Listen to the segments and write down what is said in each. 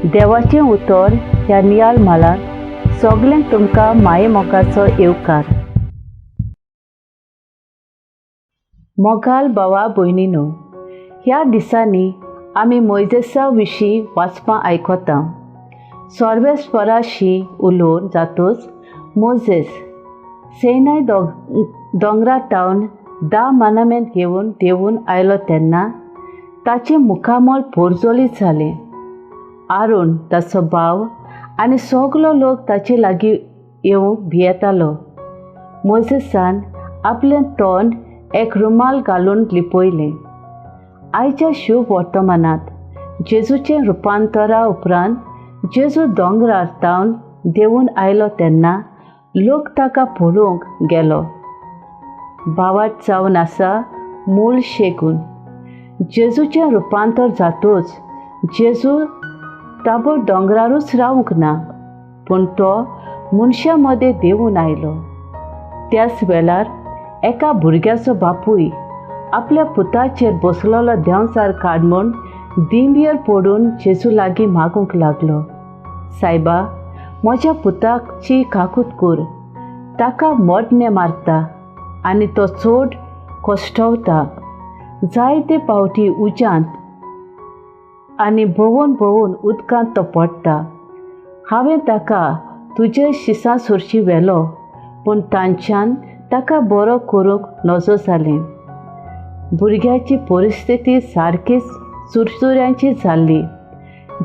देवाचें उतर ह्या नियाळ म्हालांत सगल्यांक तुमकां मायेमोगाचो येवकार. मोगाल भावा भयणीनो, ह्या दिसांनी आमी मोयजेसा विशीं वाचपां आयकता. सर्वेस्पराशी उलोवन जातूच मोजेस सैनाय दोंगरा तावन 10 मानामेंत घेवन देंवून आयलो तेन्ना ताचें मुखामळ पोरजोलीत जालें. आरून ताचो भाव आनी सगलो लोक ताचे लागीं येवंक भियेतालो. मोजेसान आपलें तोंड एक रुमाल घालून लिपयलें. आयच्या शुभ वर्तमानांत जेजूचें रुपांतरा उपरांत जेजू दोंगरार तावन देंवून आयलो तेन्ना लोक ताका पळोवंक गेलो. भावाट जावन आसा मूळ शेकून. जेजूचें रुपांतर जातूच जेजू ताबो दोंगरारूच रावंक ना, पूण तो मनशां मदें देंवून आयलो. त्याच वेळार एका भुरग्याचो बापूय आपल्या पुताचेर बसलेलो देंवचार काड म्हूण दिंबयेर पडून जेजू लागीं मागूंक लागलो. सायबा, म्हज्या पुताची काकूत कर, ताका मोडणें मारता आनी तो चड कश्टवता. जायते पावटी उज्यांत आनी भोंवून भोंवून उदकांत तो पडटा. हांवें ताका तुजे शिसां सोरशी व्हेलो, पूण तांच्यान ताका बरो करूंक नजो जालें. भुरग्याची परिस्थिती सारकीच चुरचुऱ्यांची जाल्ली.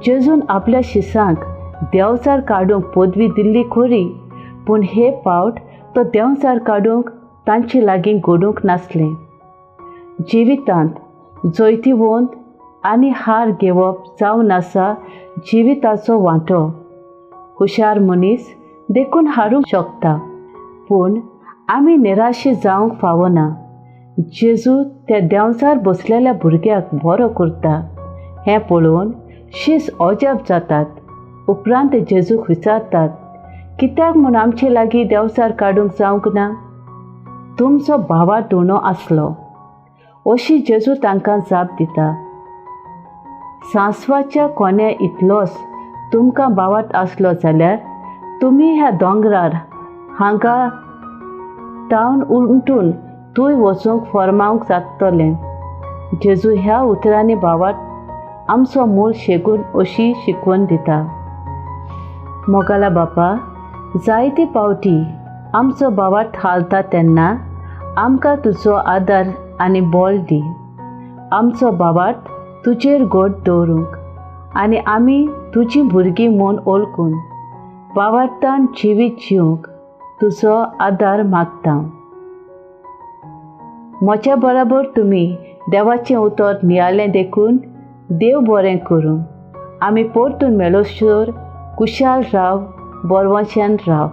जेजून आपल्या शिसांक देंवचार काडूंक पदवी दिल्ली खरी, पूण हे पावट तो देंवचार काडूंक तांचे लागीं घडूंक नासलें. जिवितांत जैतिवंत आनी हार घेवप जावन आसा जिविताचो वांटो. हुशार मनीस देखून हारूंक शकता, पूण आमी निराशी जावंक फावना. जेजू त्या देंवचार बसलेल्या भुरग्याक बरो करता हें पळोवन शीस अजाप जातात. उपरांत ते जेजूक विचारतात, कित्याक म्हूण आमचे लागीं देंवचार काडूंक जावंक ना? तुमचो भावार्थ उणो आसलो, अशी जेजू तांकां जाप दिता. सांसवाच्या कोण्या इतलोच तुमकां भावार्थ आसलो जाल्यार तुमी ह्या दोंगरार हांगा तावन उमटून तूंय वचूंक फर्मावंक जातलें. जेजू ह्या उतरांनी भावार्थ आमचो मूळ शेगून अशी शिकवण दिता. मोगाला बापा, जायते पावटी आमचो भावार्थ हालता तेन्ना आमकां तुजो आदार आनी बळ दी. आमचो भावार्थ तुजेर गोट दवरूंक आनी आमी तुजीं भुरगीं म्हूण वळखून भावार्थान जिवीत जिवंक तुजो आदार मागता. म्हज्या बराबर तुमी देवाचें उतर नियाळ्ळें देखून देव बरें करूं. आमी परतून मेळोसर कुशाल राव, बरवंशान राव.